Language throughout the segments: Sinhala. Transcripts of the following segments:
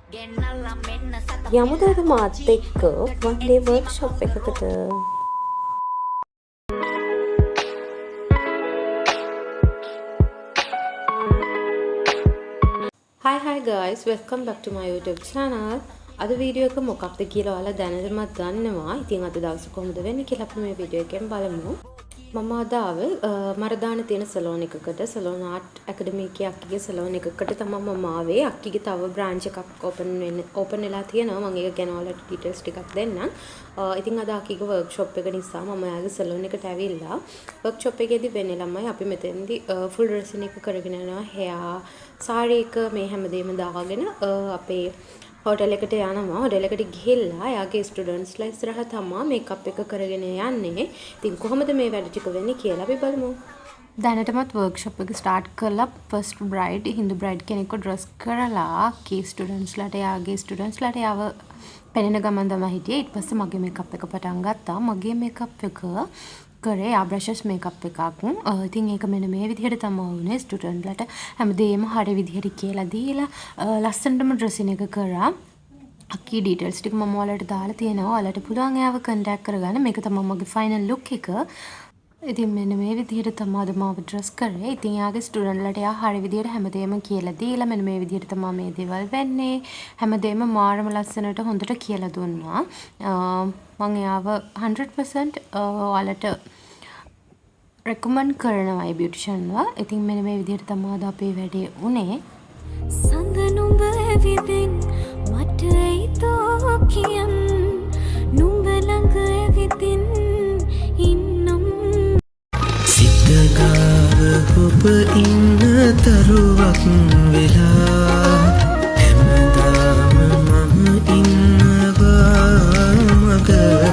යමුද අද මාත් එක්ක වන් ඩේ වර්ක්ෂොප් එකකට? Hi hi guys, welcome back to my YouTube channel. අද වීඩියෝ එක මොකක්ද කියලා ඔයාලා දැනටමත් දන්නවා. ඉතින් අද දවස කොහොමද වෙන්නේ කියලා අපි මේ වීඩියෝ එකෙන් බලමු. මම අද ආවේ මරදාන තියෙන සලෝන් එකකට, සලෝන් ආර්ට් ඇකඩමි එකේ අක්කිගේ සලෝන් එකකට තමයි මම ආවේ. අක්කිගේ තව බ්‍රාන්ච් එකක් ඕපන් වෙන්න ඕපන් වෙලා තියෙනවා. මම ඒක ගැන ඔයාලට ඩීටේල්ස් ටිකක් දෙන්නම්. ඉතින් අද අක්කිගේ වර්ක්ෂොප් එක නිසා මම එයාගේ සලෝන් එකට ඇවිල්ලා. වර්ක්ෂොප් එකේදී වෙන්නේ ළමයි, අපි මෙතෙන්දී ෆුල් ඩ්‍රෙසින් එක කරගෙන යනවා. හෙයා, සාරි එක මේ හැමදේම දාගෙන අපේ හෝටල් එකට යනවා. හෝටල් එකට ගිහිල්ලා එයාගේ ස්ටුඩන්ට්ස්ලා ඉස්සරහ තමා මේකප් එක කරගෙන යන්නේ. ඉතින් කොහොමද මේ වැඩ ටික වෙන්නේ කියලා අපි බලමු. දැනටමත් වර්ක්ෂොප් එක ස්ටාර්ට් කරලා ෆස්ට් බ්‍රයිඩ්, හින්දු බ්‍රයිඩ් කෙනෙක්ව ඩ්‍රෙස් කරලා කී ස්ටුඩන්ට්ස්ලාට, එයාගේ ස්ටුඩන්ට්ස්ලාට එයාව පෙනෙන ගමන් තමයි හිටියේ. ඊට පස්සේ මගේ මේකප් එක පටන් ගත්තා. මගේ මේකප් එක කරේ ආ බ්‍රෂස් මේකප් එකක්. ඉතින් ඒක මෙන්න මේ විදිහට තමයි වුනේ. ස්ටුඩන්ට්ලට හැමදේම හරි විදිහට කියලා දීලා ලස්සනටම ඩ්‍රෙසින් එක කරා. අක්කි ඩීටේල්ස් ටික මම ඔයාලට දාලා තියෙනවා. ඔයාලට පුළුවන් එයාව කන්ටැක්ට් කරගන්න. මේක තමයි මගේ ෆයිනල් ලුක් එක. ඉතින් මෙන්න මේ විදිහට තමයි අද මාව ඩ්‍රෙස් කරේ. ඉතින් එයාගේ ස්ටුඩන්ට්ලට එයා හරි විදිහට හැමදේම කියලා දීලා මෙන්න මේ විදිහට තමයි මේ දේවල් වෙන්නේ. හැමදේම මාරම ලස්සනට හොඳට කියලා දුන්නා. මං එයාව 100% ඔයාලට රෙකමන්ඩ් කරනවා ඒ බියුටිෂන්ව. ඉතින් මෙන්න මේ විදිහට තමයි අද අපේ වැඩේ වුනේ. සඳ නුඹ ඇවිදින් මට ඇයිතෝ කියන්, නුඹ ළඟ ඇවිදින් ඉන්නම්. සිත ගාව ඔබ ඉන්න තරුවක් වෙලා, හැමදාම මම ඉන්නවා මග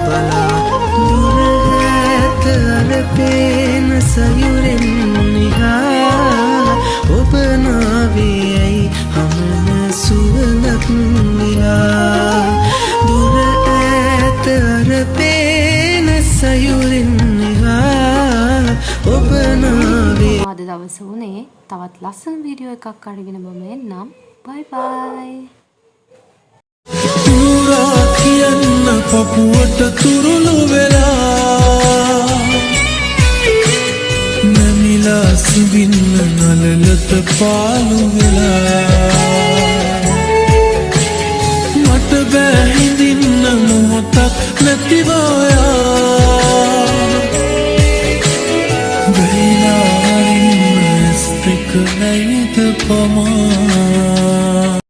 බලා. දුර ඈත අර පේන සයුරෙන් නිහා ඔබ නාවේ ඇයි හමන සුවඳක් වෙලා? දුර ඈත අර පේන සයුරෙන් නිහා ඔබ නාවේ. අද දවස වුණේ. තවත් ලස්සන වීඩියෝ එකක් අරගෙන මම එන්නම්. බයි බයි. තුරා කියන්න පපුවට තුරුළු වෙලා, නැමිලා සිඹින්න නලලත පාලු වෙලා. මට බෑ හිඳින්න මොහොතක් නැතිව ඔයා. වැහිලා අරින්න ඇස් දෙක ඇයිද පමා?